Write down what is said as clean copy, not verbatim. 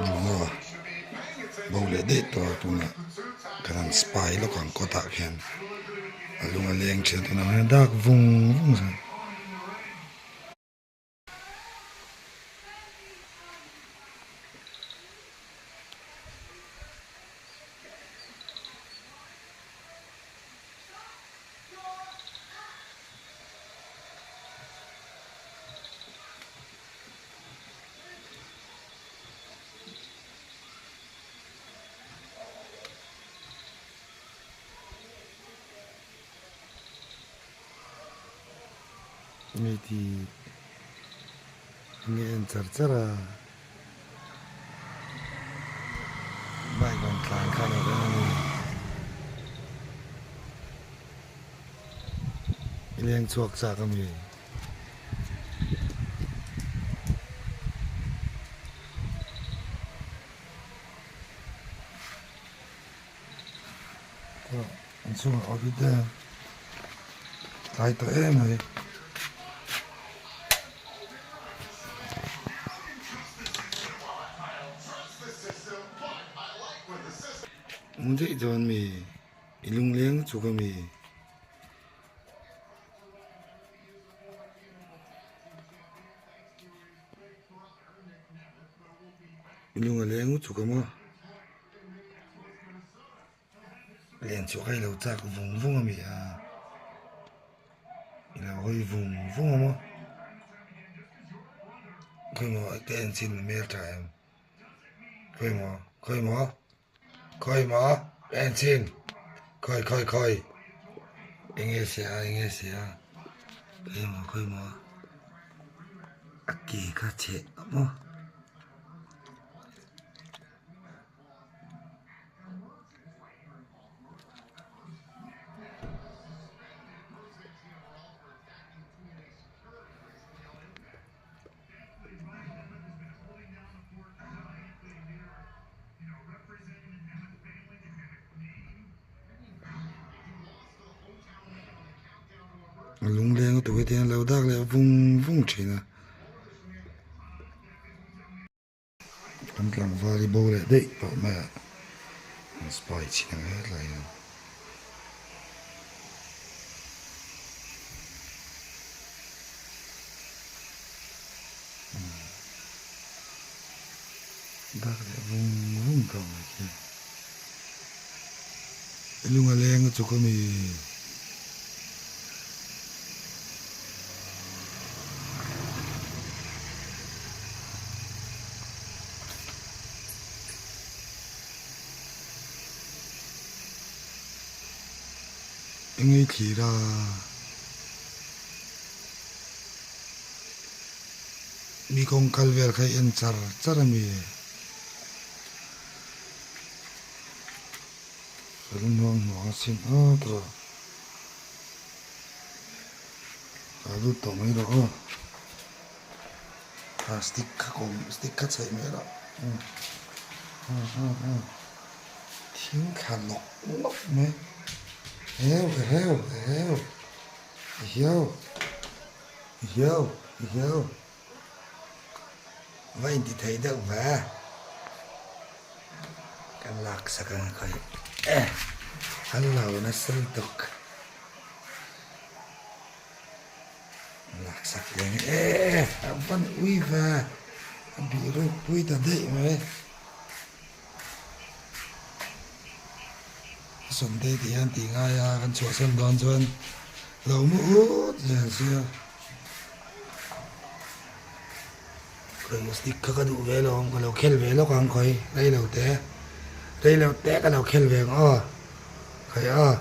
Nula bo leh daih tawh a tunah kan han spy lawk ang kawtah khian a lung a leng thin a tunah hian dak vung vung zel. Nge ti nge en char char a bike rawn tlan kha a lo en a ni i leng chhuak chak a mi. An chungah audit te tlai tawh em mai. Awm daih dawn mi i lungleng chuk a mi. I lung a leng chuk a maw. Len chu a ilo chak vung vung a mi a i lo hawi vung vung a maw khawimaw te en chin hmel tha em khawimaw khawimaw khawimaw en chin khawi khawi khawi eng nge sia eng nge sia khawimaw khawimaw a ke kha cheh a maw. A lungleng lutuk hi tihian a lo dak leh vung vung thin a. Kan tlangval hi bo leh daih tawh mai a, an spy chhin ang hetlai hian. Dak leh vung vung tawh mai khi. I lung a leng a chuk a mi. Engei thlir a. Mi kawng kal vel kha i en char char a mi. Fel hnuang hnuang a sin a tawh. Kai lut tawh mai rawh aw. Kha stick kha kawm stick kha chheih mai rawh. Umm umm umm umm thing thla nawk nawk mai. Eheu eheu eheu eheu eheu eheu va inti thei deuh ve. Ka laksak ang a khawi eh an lo nasa lutuk. Laksak leh e a van ui ve a bih ruk pui ta daih mai a Sunday tih hian tih ngai a kan chhuahsan dawn chuan lo mu ut zel sia khawi stick kha ka duh ve lo ang ka lo khel ve lawk ang khawi rei lo te rei lo te ka lo khel ve ang aw khawi aw.